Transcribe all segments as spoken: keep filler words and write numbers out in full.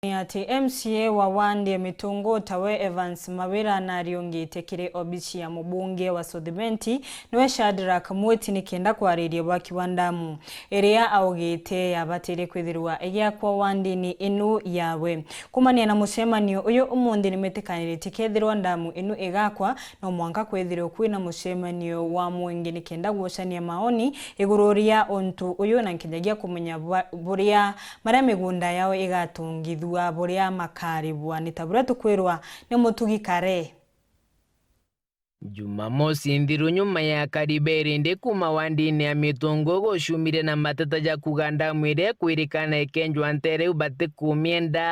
Ni ati M C A wa wandi ya Mitungu tawe Evans Mawira nariungite kiri obici ya mubunge wa South Imenti niwe Shadrack Mwiti nikenda kwariria bwaki wa ndamu iria augite yabatire kwithirwa igiakwa wandini inu yawe. Kumania na mucemanio uyu umunthi nimetikaniritie kethirwa ndamu inu igakwa, no mwanka kwithirwe kwina mucemanio wa mwingi nikenda gucania maoni iguru ria untu uyu na nkinyagia kumenya bwa-, buria maria migunda yao igatungithua, buria makaribwa, ni ta buria tukwirwa ni Mutugi Kare. Jumamosi nthiru nyuma ya kariberi ndi kuma wandini ya Mitungu gucumire na mateta ja kuga ndamu iria ikwirikana ikenjwa ntere iu batikumienda.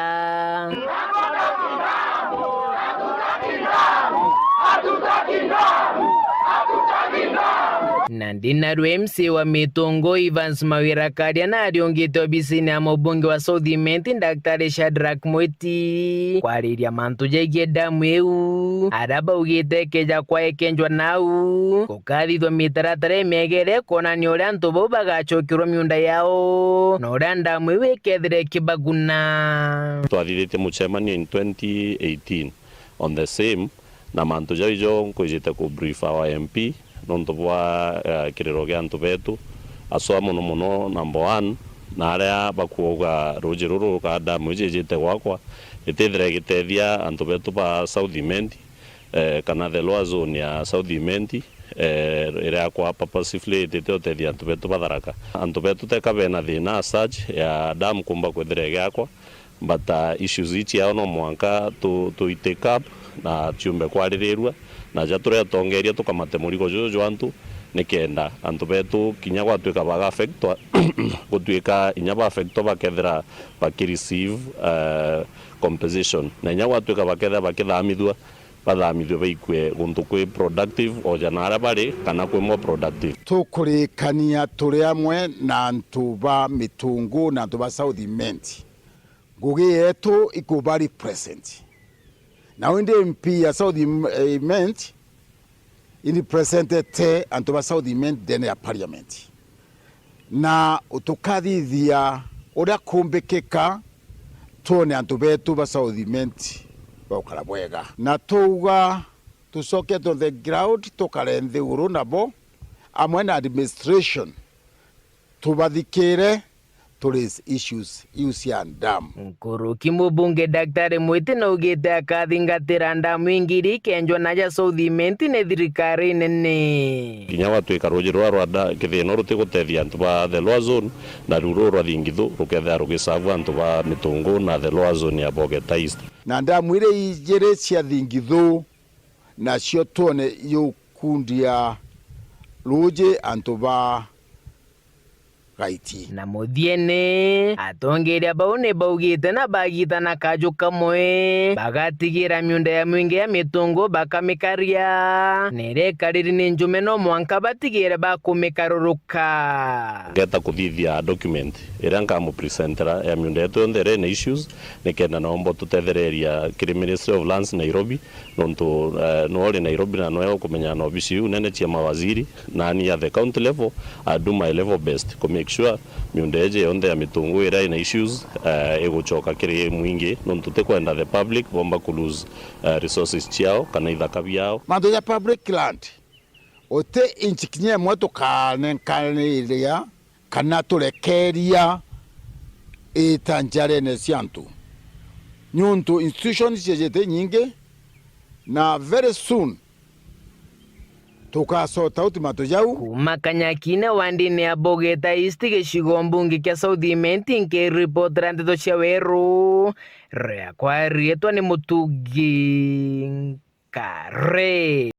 Na ndi narua M C A wa Mitungu, Evans Mawira Karia, na ariungite obisini ya mubunge wa South Imenti, Daktari Shadrack Mwiti, kwariria mantu jegie ndamu iu, aria baugite ikeja kwa ikenjwa nau, gukathithua mitaratara imiegere kwonania uria antu bau bagacokerwa miunda yao, na uria ndamu iu ikethira ikibaguna. Twathithitie mucemanio in twenty eighteen on the same, na mantu jau ijo nkwijite ku brief our M P nontu bwa, eh, kiriro gia antu betu, aswa mono mono number one, na aria bakuuga ruuji ruru rukaa damu iji ijite gwakwa, itithira igitethia antu betu ba South Imenti, eh, kana the lower zone ya South Imenti, eh, iria yakwa purposefully itite utethia antu betu ba Tharaka. Antu betu teka bena thina as such ya damu kumba kwithira igiakwa, but, uh, issues ii ciao no mwanka tu, tu take up na ciumbe kwaririrua, na ja turi atongeria tukamate murigo juju jwa antu, nikenda antu betu kinya gwatuika baga affectwa, gutuika inya ba affectwa bakethira baki receive, uh, compensation, na inya gwatuika bakethira bakithamithua, bathamithue baikue guntu kwi productive o ja na aria bari kana kwi more productive. Tukurikania turi amwe na antu ba Mitungu na antu ba South Imenti. Ngugi yetu ikuba represent. Na indi M P ya South Im-, eh, Imenti, i representete antu ba South Imenti ndene ya parliament. Na tukathithia uria kumbikika twone antu betu ba South Imenti bagukara bwega. Na twauga tucoke to the ground, tukare nthiguru nabo, amwe na administration, tubathikire, to raise issues iu cia ndamu. Nkuruki mubunge Daktari Mwiti naugite akathingatira ndamu ingi iria ikenjwa na ja South Imenti ni thirikari nene. Kinya gwatuika ruuji rura rwa nda-, kithino rutigutethia antu ba the lower zone, na riu ruru rwa Thingithu rukethira rugisavu antu ba Mitungu na the lower zone ya Bogeta East. Na ndamu iria ijiri cia Thingithu nacio twone iukundia ruuji antu ba Gaiti. Na muthiene, atongeria bau ni baugite na bagitana kaju kamwe, bagatigira miunda ya mwingi ya Mitungu bakamikaria, na iria ikariri ni njume no mwanka batigire bakumikaruruka. Ngeta kuthithia document iria nkamupresentera ya miunda yetu yonthe iria ina issues, nikenda nao mbo tutethereria kiri Ministry of Lands Nairobi, nontu, eh, nwe uri Nairobi na nwe ukumenyana na obici iu nene cia mawaziri, nani at the county level, I do my level best ku make sure miunda iji yonthe ya Mitungu iria ina issues, eh, igucoka kiri mwingi, nontu tikwenda the public bomba ku lose, eh, resources ciao kana ithaka biao. Mantu ja public land, uti inch kinya imwe tukanenkaniria kana turekeria ita njarene cia antu, niuntu institutions ciejete nyingi, na very soon tuka sort out mantu jau. Kuma Kanyakine wandini ya Bogeta East, gicigo mbunge kia South Imenti, nkiripotera ndeto cia weru, riakwa riitwa ni Mutugi Kare.